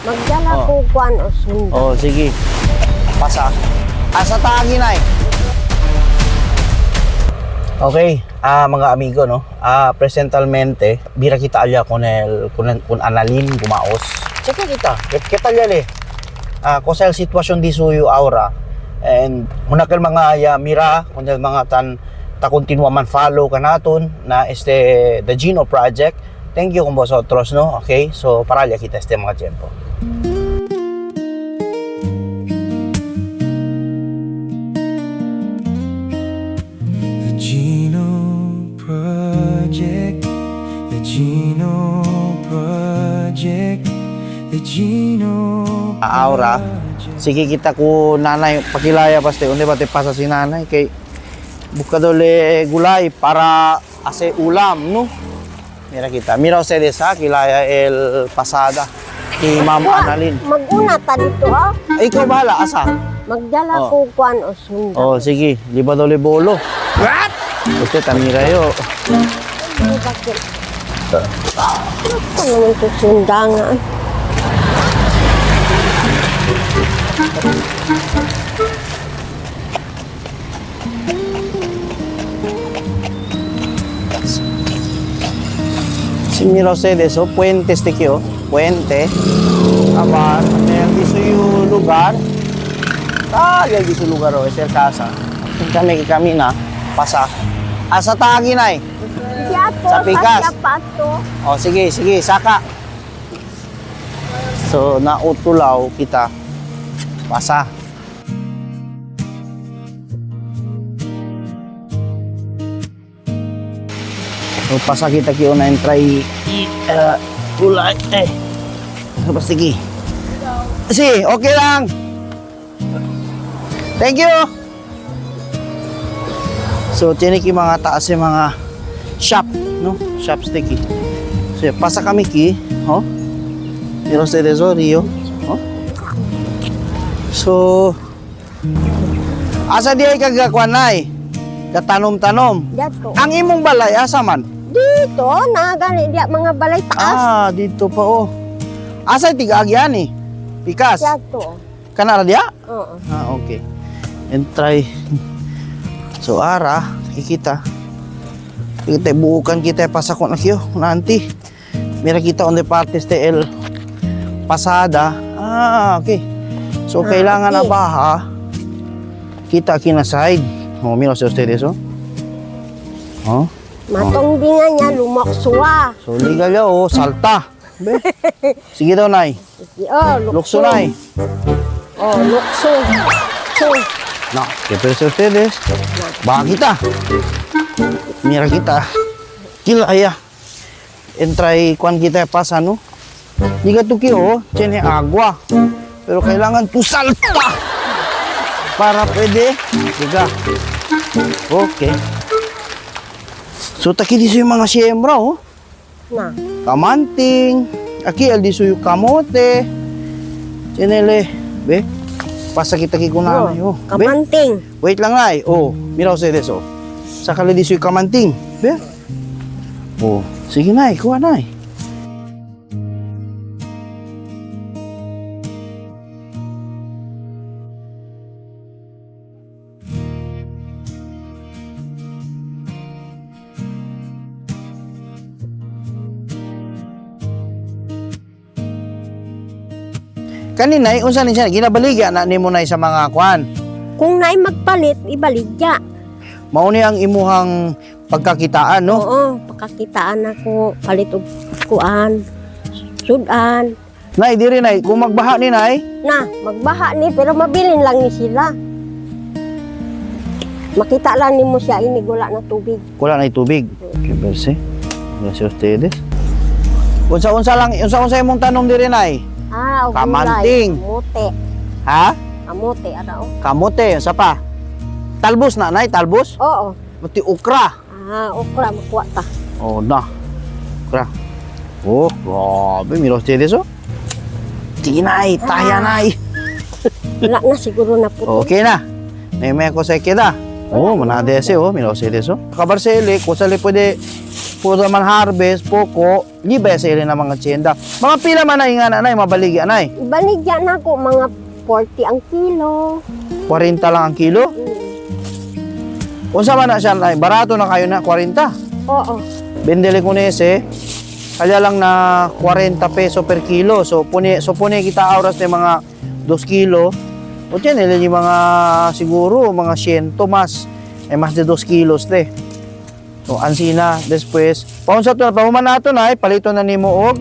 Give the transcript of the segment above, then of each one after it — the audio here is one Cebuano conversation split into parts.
Magdala Oh. ko kuan o sunda. Oh, sige. Pasa. Asa tagi na. Okay, mga amigo, no? Presentalmente, bira kita alya con el con Analin Gumaos. Checa kita. Kita alya le. Cosa el sitwasyon di suyo aura. And una kel mga ya mira kun el mga tan ta continua man follow kanaton na este the Gino Project. Thank you con vosotros, no? Okay? So para alya kita este mga tiempo. The Gino Project, The Gino Project, The Gino Aura. Sige kita ko nanay pakilaya paste unde ba te pasa si nanay kay bukadole gulay para ase ulam, no? Mira kita. Mira ustedes ha, kilaya el pasada ni Ma'am Analin. Maguna ta dito ha. Ay, ikaw bahala asa. Magdala Oh. ko kuan o sunda. Oh, sige, liba dole bolo. What? Usted mira yo. Ay, bakit? Ako naman to sunda nga. Si mira ustedes, oh, puente este kyo, puente. Abar, el di su lugar. Ah, el di su lugar, oh, es el casa. Kami camina, pasa. Asa tagi nay. Siya to, Sa pikas. Sa pa to. Oh, sige, sige, saka. So, nautulaw kita. Pasa. So, pasa kita kiyo na try tulay. Eh. So, sige. Si, okay lang. Thank you. So, tinik yung mga taas yung mga shop, no? Shop sticky. So, pasa kami ki, oh. Mira ustedes, oh, Rio. Oh. So, asa di ay kagakwanay? Katanom-tanom. Dito. Ang imong balay, asa man? Dito na gani diya mga balay taas. Ah, dito pa, oh. Asa tig-agyan eh? Pikas. Siya to. Kana ra diya? Oo. Ah, okay. And try. So, ara, kikita. Kita buukan kita pasakon na kiyo, nanti. Mira kita on the partes de el pasada. Ah, okay. So, Ah, kailangan na okay. baha. Kita kina side. Oh, mira sa ustedes, oh. Oh. Matong dinga niya lumaksuwa. So, legal ya, oh, salta. Be. Sige daw, nay. Oh, lukso. Lukso, nay. Oh, lukso. So, No, ¿qué piensan ustedes? Baka kita. Mira kita. Kila ya. Entray kwan kita pasa no. Di ka tuki oh, tiene agua. Pero kailangan tu salta. Para pwede. Diga. Okay. So taki diso yung mga siyembra oh. na. Kamanting. Aki al diso yung kamote. Tiene be. Pasa kita kikunanay oh. Be. Kamanting. Wait lang nay. Oh, mira ustedes oh. Sa kaladiso yung kamanting. Be? Oh, sige nay, kuha nay. Kaninay, unsa ni siya ginabaligya na nimo nay sa mga kuan. Kung naay magpalit, ibaligya. Mao ni ang imuhang pagkakitaan, no? Oo, pagkakitaan ako, palit og kuan, sudan. Nay, diri nay, kung magbaha ni nay, Na, magbaha ni, pero mabilin lang ni sila. Makita lang nimo siya ini wala na tubig. wala na tubig. Okay, berse. Gracias a ustedes. Unsa-unsa lang, unsa-unsa imong tanom diri nay? Ah, og gulay. Kamanting. Kamote. Ha? Kamote ara oh. Kamote, unsa pa? Talbos na nay, talbos? Oo. Mati okra. Ah, okra makuha ta. Oh, na. Okra. Oh, grabe, mira ustedes oh. Sige nay, taya nay. Wala na siguro na puto. Okay na. May may ko sa keda. Oh, manadese oh, mira ustedes oh. Kabarsele, kusale pwede Puro man harvest, poko, libre sa ilin ng mga tiyenda. Mga pila man na nga nanay, mabaligi anay. Ibaligya na ako mga 40 ang kilo. 40 lang ang kilo. Unsa man na siya nay, barato na kayo na 40. Oo. Bendele con ese, kaya lang na 40 peso per kilo. So pune kita oras na mga 2 kilo. O tiyan, nila yung mga siguro mga 100 mas. Eh, mas de 2 kilos te. So, ansina, después. Paunsa to, pahuman nato na, palito na nimo og.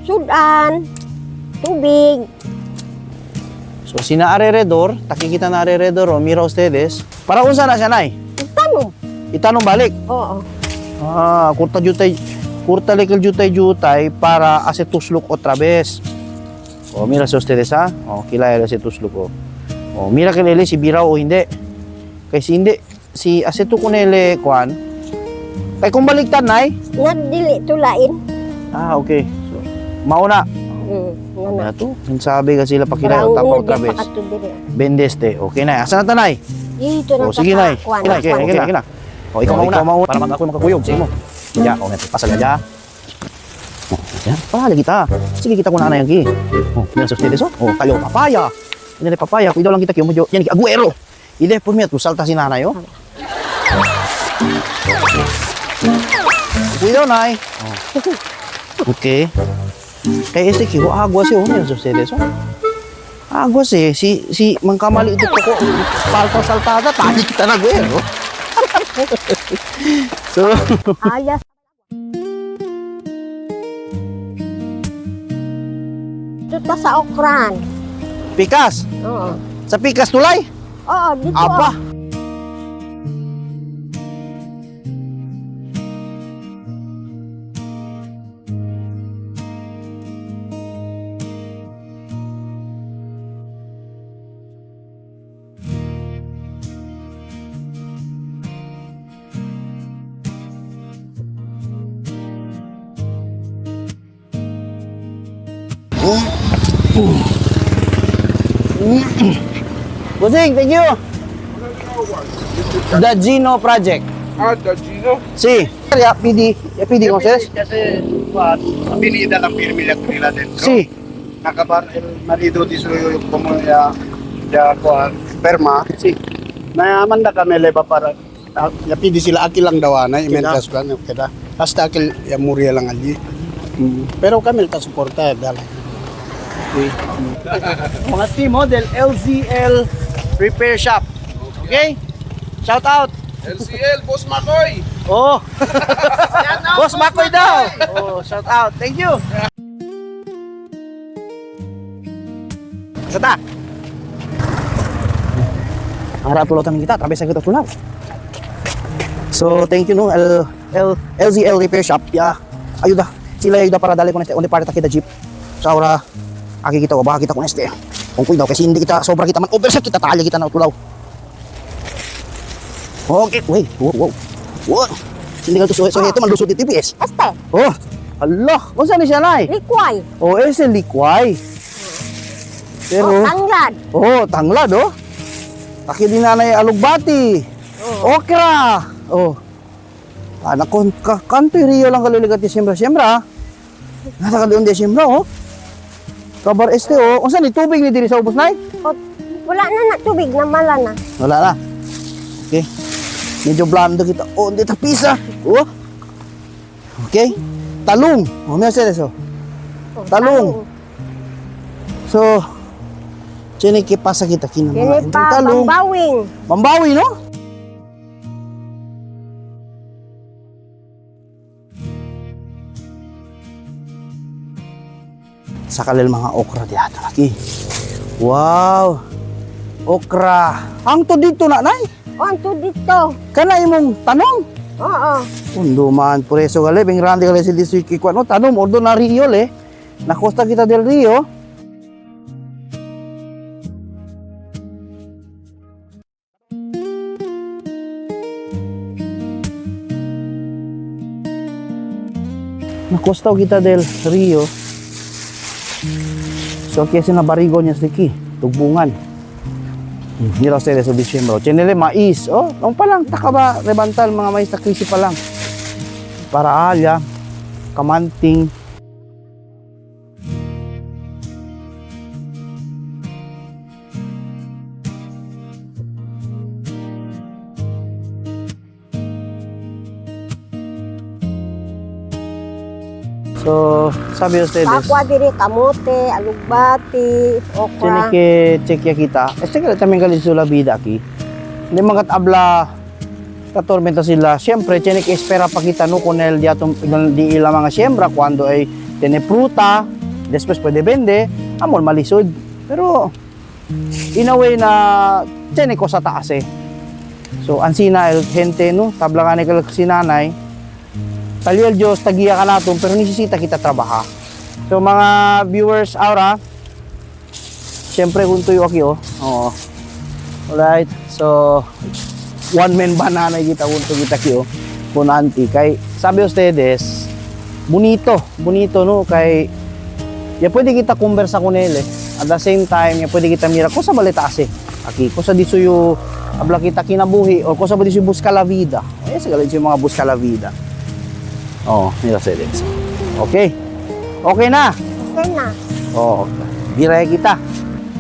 Sudan, tubig. So, sina areredor, takikita na areredor, o mira ustedes. Para unsa na siya, nay? Tanong. Itanong balik. Oo. Ah, kurta jutay, kurta lekel jutay jutay para ase tusluk otra vez. Oh, mira sa ustedes ha. Oh, kilala si tusluk oh. Oh, mira kilele si Biraw o hindi. Kay si hindi si ase tu kunele kwan. Kay kung baliktad nay. Nagdili tulain. Ah, okay. So, mauna. Nga na. Na to. Sabi kasi sila pakilala Parang tapa unod otra yung vez. pakatudiri. Bendeste. Okay na. Asa na tanay? Dito na Oh, sige ta nay. sa kuwan, Sige, kuwan. okay, okay na. Oh, ikaw mauna. Ikaw mauna. Para mag ako makakuyog sa imo. Ya, oh, pasal ya. Oh, ya. Pala kita. Sige kita kuna na yang ki. Oh, mira sa ustedes oh. Oh, kayo papaya. Ini papaya, cuidado lang kita kiyo medyo yan Aguero. Ide por mira, tu salta si nanay oh. Cuidado nay. Oh. Okay. Kay este kiyo agua si oh, mira sa ustedes oh. Agua si si si mangkamali ito ko palta saltada tali kita na Aguero. So, Ayas. Dito ta sa okran. Pikas. Oo. Sa pikas tulay. Oo, dito. Aba. Oh. Busing, thank you. The Gino Project. Ah, the Gino? Si. Ya, PD. Ya, PD conoces? Kasi pinida lang firme la nila dentro. Si. Nakabar el marido di suyo como ya ya kuan perma. Si. Nayaman na kami leba para ya pidi sila akil lang daw na imentas kan okay da. Hasta akil ya muria lang allí. Pero kami ta suporta dala. Mga team model LZL Repair Shop. Okay? Shout out. LCL, Boss Makoy! Oh. Boss Makoy daw. Oh, shout out. Thank you. Sata. Ang rato lang kita, tabi sa kita tulaw. So, thank you no L L LZL Repair Shop. Ya. Ayuda. Sila ayuda para dali con este onde parte kita jeep. So, ahora aki kita baka kita con este. Kung cuidado kasi hindi kita sobra kita man overshot kita tali kita na tulaw. Okay, wait. Wow, wow. Wow. Hindi ka to so ito malusot di TPS. Este, Oh, Allah, unsa ni siya nay? likway. Oh, ese likway. Pero Oh, tanglad. oh, tanglad oh. Aki din nanay alugbati. Okra. Oh. Anak ko, ka, kanto yung Rio lang kaliligat di siyembra siyembra. Nasa ka doon di siyembra oh. Kabar este oh. Unsa ni tubig ni diri sa ubos nay? Oh, wala na na tubig na mala na. Wala na. Okay. Medyo blando kita. Oh, hindi tapisa. Oh. Okay. Talong. Oh, may eso. Oh, Talong. So, tiene que pasa kita kina mga Kini pa, talong. pambawing. Mambawi, no? Sa kalil mga okra di ata lagi. Wow. Okra. Ang to dito na nay. Oh, anto dito. Kana imong tanong. Oo. Undo man, por eso gali, bing grande gali si district kikwan. No, tanong, ordo na Rio le. Na costa kita del Rio. Na costa kita del Rio. So, kasi na barigo niya sa tugbungan. Mira ustedes sa Diciembre. Chenele mais. Oh, nung pa lang, taka ba, rebantal, mga mais na krisi pa lang. Para alya, kamanting. So, sabi ustedes, Pakwa diri kamote, alugbati, tiene okra. que chequear kita. Este que también galit la vida aquí. Hindi mga habla katormenta sila. Siyempre, tiene que espera pa kita no con el di di ila mga siyembra cuando ay tiene fruta, después puede vende, amol malisod. Pero in a way na tiene cosa taas eh. So, ansina el gente no, tabla ka ni si nanay. Talyo el Diyos, tagiya ka naton, pero nisisita kita trabaha. So, mga viewers, aura, siyempre, kung tuyo aki, oh. Oo. Alright. So, one man banana kita unto kita ki, oh. Kun auntie. Kay, sabi ustedes, bonito. Bonito, no? Kay, ya pwede kita conversa con él, eh. At the same time, ya pwede kita mira, cosa balita ase. Aki, cosa di suyo, habla kita kinabuhi, o cosa ba di suyo busca la vida. Eh, sa yung mga busca la vida. Oh, mira ustedes. Okay. Okay na. Okay na. Oh, biray kita.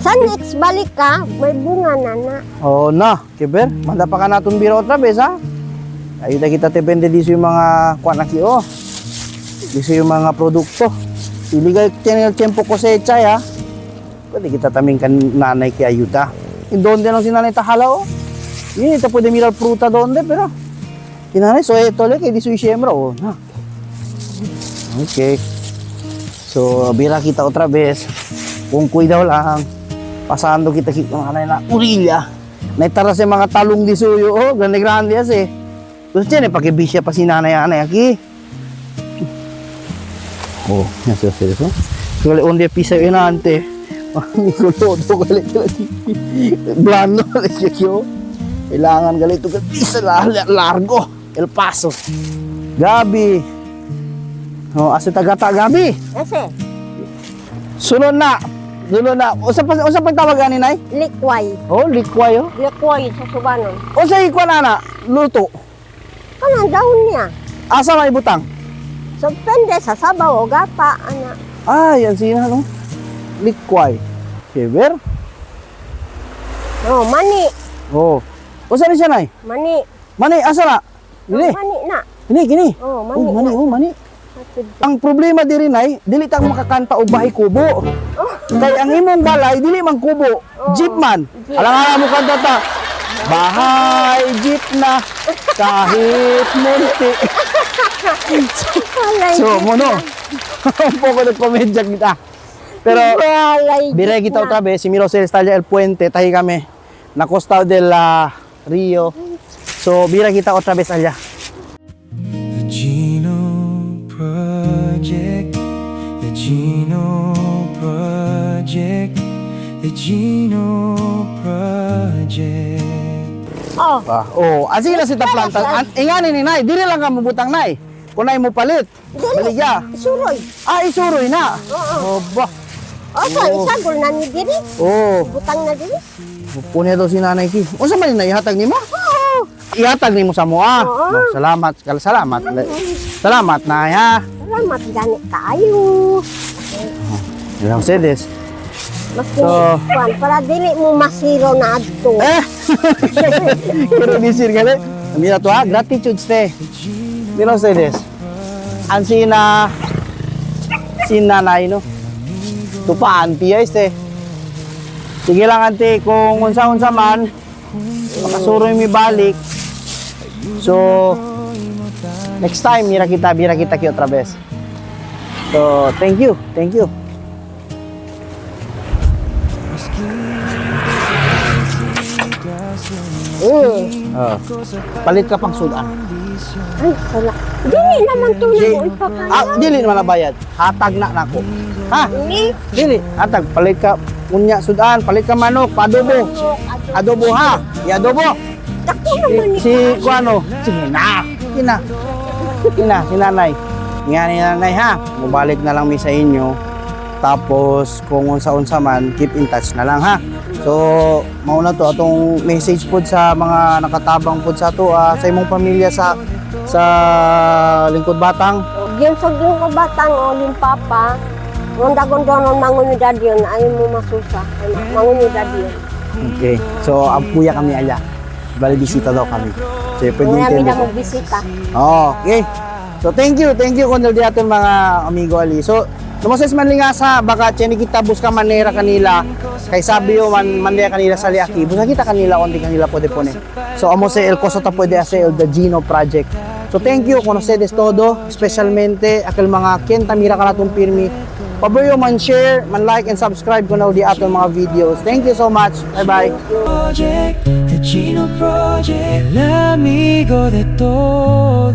Sa next balik ka, may bunga na na. Oh na, kiber, manda pa ka naton biro otra vez ha. Ayuda kita te vende diso yung mga kuan aki oh. Diso yung mga produkto. Illegal tiene el tiempo cosecha ya. Pwede kita taming kan nanay ki ayuda. Y donde no si nanay tahala oh. Yun, ita pwede mirar fruta donde pero kinanay so eto le kay diso yung siyembra oh na. Okay. So, bira kita otra vez. Kung cuidado lang. Pasando kita kita mga na orilla. Naitara sa mga talong di suyo, oh, grande-grande as eh. Gusto niya, eh, pakibisya pa si nanay-anay, aki. Oh, yan siya siya so. Kali onde pisa yun ante. Mikulo to gali gali. Blando kyo. Kailangan gali ito pisa largo. El paso. Gabi. Oh, asa tagata Gabi. Ese, Sulod na. Sulod na. Usa pa tawag ani nay? likway. Oh, likway oh. Likway sa subanon. Usa ikwa na na luto. Kanang daon niya. Asa may butang? So, pende sa sabaw o gata, ana. Ay, ang sina no. Likway. Keber. Oh, mani. Oh. Usa ni siya nay? Mani. Mani asa na? Oh, Gini. mani na. Gini, gini. Oh, mani Oh, mani, na. oh, mani. Hatid. Ang problema diri nay, dili ta makakanta og bahay kubo. Kay ang imong balay dili man kubo, Oh. jeep man. Jeep. Alang mo kanta ta. Bahay jeep na kahit munti. Walay So, jeep mono. na. Un poco de komedya kita. Pero Walay Biray jeep kita na. otra vez, si Miro Celestalia El Puente, tahi kami. Na costado de la Rio. So, bira kita otra vez allá. The Gino Project, The Gino Project, The Gino Project. Oh, Ah, oh, asi na si ta planta. Ingani ni nay, dili lang ka mabutang nay. Kunay mo palit. Dili. Baligya. Suroy. Ah, isuroy na. Oo. Oh, ba. Oh, so, Oo. isagol na ni diri. Oh, Butang na diri. punya daw si nanay ki. Unsa man ni ihatag nimo? Oo. Ihatag nimo sa moa. Oo. Oh, salamat, kal salamat. Salamat nay ha. Salamat gani kaayo. Ilang ustedes. Mas So- kwan, para dili mo masiro na adto. Eh! Quiero decir que mira tu ah, gratitude ste. Mira ustedes. Ang sina si nanay no. Tupa auntie ay ste. Sige lang auntie, kung unsa-unsa man makasuroy mi balik. So next time mira kita, mira kita ki otra vez. So, thank you. Thank you. Mm. Oh. Palit ka pang sudan. Ay, sala. Dili naman to na mo ipakaya. Ah, dili naman na bayad. Hatag na nako. Ha? Ni Dili, hatag palit ka unya sudan, palit ka manok, padobo. Adobo ha. I-adobo. Dako naman ni Si kuano, sige na. Sige na. Sige na, si nanay. Nga ni nanay ha. Mubalik na lang mi sa inyo. Tapos kung unsa-unsa man, keep in touch na lang ha. So, mauna to atong message pod sa mga nakatabang pod sa ato ah, sa imong pamilya sa Sa lingkod batang. Yung sa yung kabatang o limpapa, gonda-gondo mangunidad yun, ay mo masusa. Ay, mangunidad yun. Okay. So, ang puya kami ala. Bali bisita daw kami. So, pwede Kung namin intende na ko. magbisita. Oh, okay. So, thank you kung di aton mga amigo ali. So, lumoses man lingasa, baka cheni kita buska manera kanila. Kay sabi yo man manera kanila sa liaki. Buska kita kanila konti kanila pwede pone. So, amo se el koso ta pwede ase el The Gino Project. So, thank you con ustedes todo, especialmente aquel mga kenta mira kanatong pirmi. Pabuyo man share, man like and subscribe kuno di aton mga videos. Thank you so much. Bye-bye. Project, The Gino Project, el amigo de todos.